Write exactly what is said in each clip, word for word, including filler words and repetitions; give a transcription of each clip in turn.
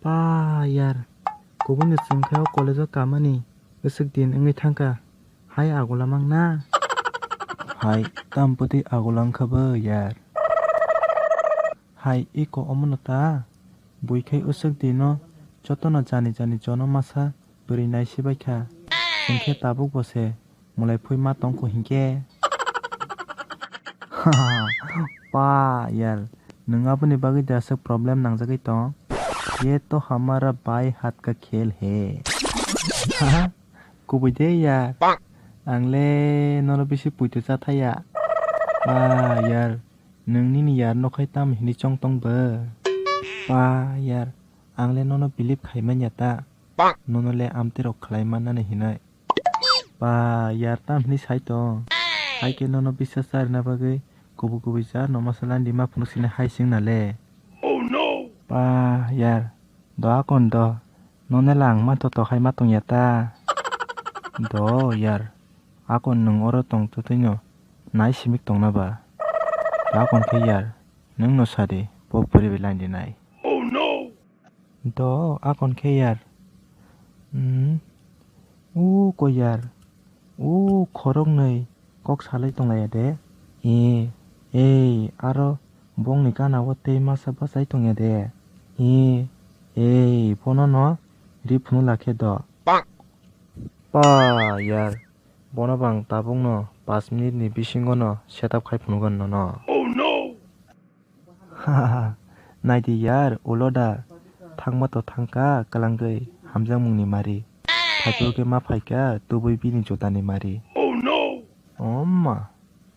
Pa yar, kubui no chwng khe o college o kamani, bwswk din wngwi thangkha, hai agola mang na? Hai, tamo bwtwi agola wngkha bo yar? Hai, iko omono ta, bui khai uswk dino jotono jani jani jono masa bwrwi nai sibaikha, chwng khe tabuk bo se. Mwlai phui ma tongkho hinkhe. Pa yar, nwng aboni bagwi da aswk problem nangjagwi tong? Ye to hamara bhai hath ka khel hai. Kubui de yar. Ang le nono bisi puito cha thaya. Pa yar, nwng nini yar no khai tam hini chong tong bo? Pa yar, ang le nono believe khai manya ta. Nono le amtwi rok khlai mannani hinai. Pa yar, tam hinwi sai tong? Hai khe nono biswas charwna bagwi kubui kubui jar no masa landi ma phunuk sini hai sing na le. Pa yar, do akon do, nonela ang ma to tokhai ma tongya ta? Do yar, akon nwng oro tong twtwino nai simik tongna ba? Do akon khe yar, nwng no sadi, bo puri bai landi nai. Do akon khe yar. Hmm. U ko yar. U khoroknwi kok salai tonglaiya de. E, ei, aro bongni gana o tei masa bachai tongya de. E, ei, bono no ri phunuk la khe do. Pa yar, bono bang tabuk no panch minute ni bisingo no setup khai phunugo nono. Naidi yar, ulo da, thangma to thangkha kwlangwi hamjakmungni mari. Phaipro khe ma phaikha tubui bini jotani mari. Omma,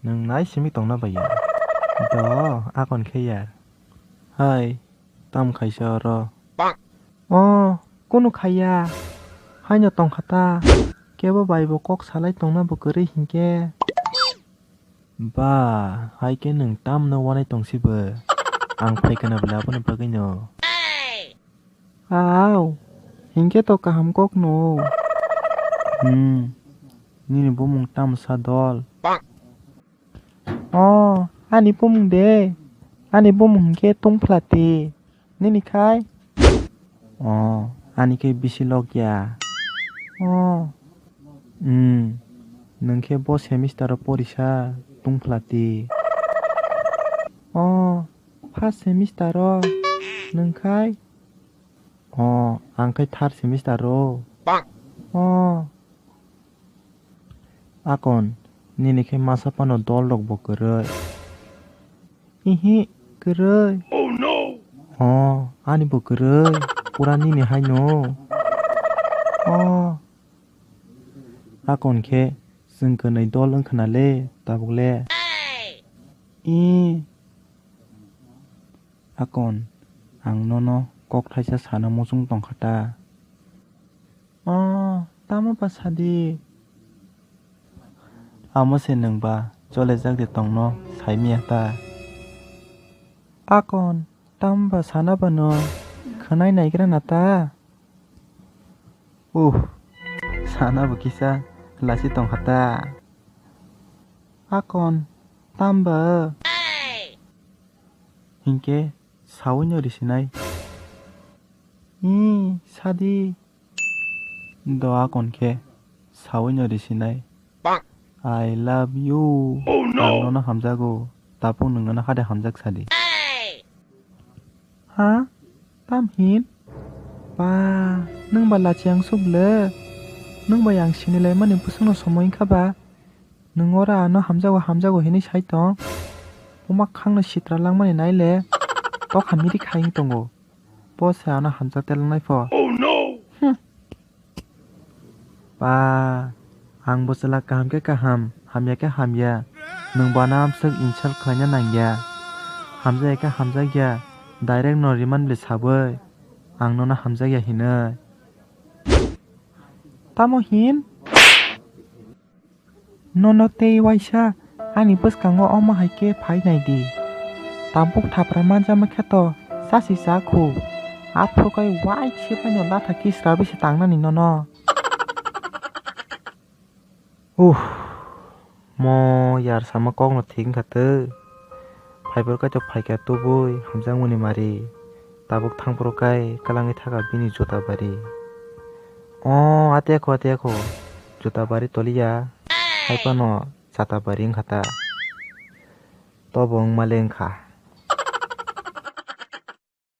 nwng nai simi tongna bai ya? Do, akon khe yar. Hai, tam khaisa oro? O, kunu khaiya. Haino tongkha ta. Kebo bai bo kok salai tongna bo kwrwi hinkhe. Ba, hai khe nwng tamno wanai tong si bo? Ang phai kana bwle aboni bagwino. Au, hinkhe to kaham kok no. Hmm, nini bumung tamsa dol. O, ani bumung de. Ani bumung hinkhe Tungphlati. Nini khai? O, ani khe bisi lok ya. O. Hmm. Nwng khe bo semester o porisa Tungphlati. O, first semester o. Nwng khai? O, ang khai third semester o. O. Akon, nini khe masa phano dol rok bo kwrwi. Ihi, kwrwi. O, ani bo kwrwi. Pura nini haino. O. Akon khe chwng kwnwi dol wngkha na le, tabuk le. I. Akon, ang nono kok thaisa sana muchung tongkha ta. O, tamo ba sadi? Amo se nwng ba cholejak de tongno saimiya ta? Akon, tamo ba sana bano khwnai naigra na ta? Uh, sana bo kisa lasi tongkha ta. Akon, tam ba? Hinkhe sawi no risinai. Ih, sadi. Do akon khe sawi no risinai. I love you. Ang nono hamjago. Tabuk nwng nono hade hamjak sadi. Ha? Tam hin? Ba, nwng ba lachi ang suk le. Nwng bai ang sinilaimani bwswkno somoi wngkha ba. Nwng oro ano hamjago, hamjago hinwi sai tong. Buma khangno sitra langmani nai le. Tokha miri khai wng tongo. Bo se ano hamjak telangnai pho. Hmm. Ba, ang bo chwla kaham khe kaham, hamya khe hamya. Nwng bo ano amswk insult khlaina nangya. Hamjakya khe hamjakya, direct no rimani bwlwi sabwi ang nono hamjakya hinwi. Tamo hin? Nono tei waisa ani bwskango omo hai khe phai nai di. Tabuk thapra manjama khe to chasi cha khu. Aphuru kai wai se phai no latha kisra bisi tangnani nono. Uh, mo yar sama kok no thik wngkha twi. Phaiphuru kaitor phaikha tubui hamjakmani mari. Tabuk thangphuru kai kwlangwi thaka bini juta bari. O, ate kho, ate kho. Juta bari toliya. Hai phano chata bari wngkha ta. Tobo wngma le wngkha.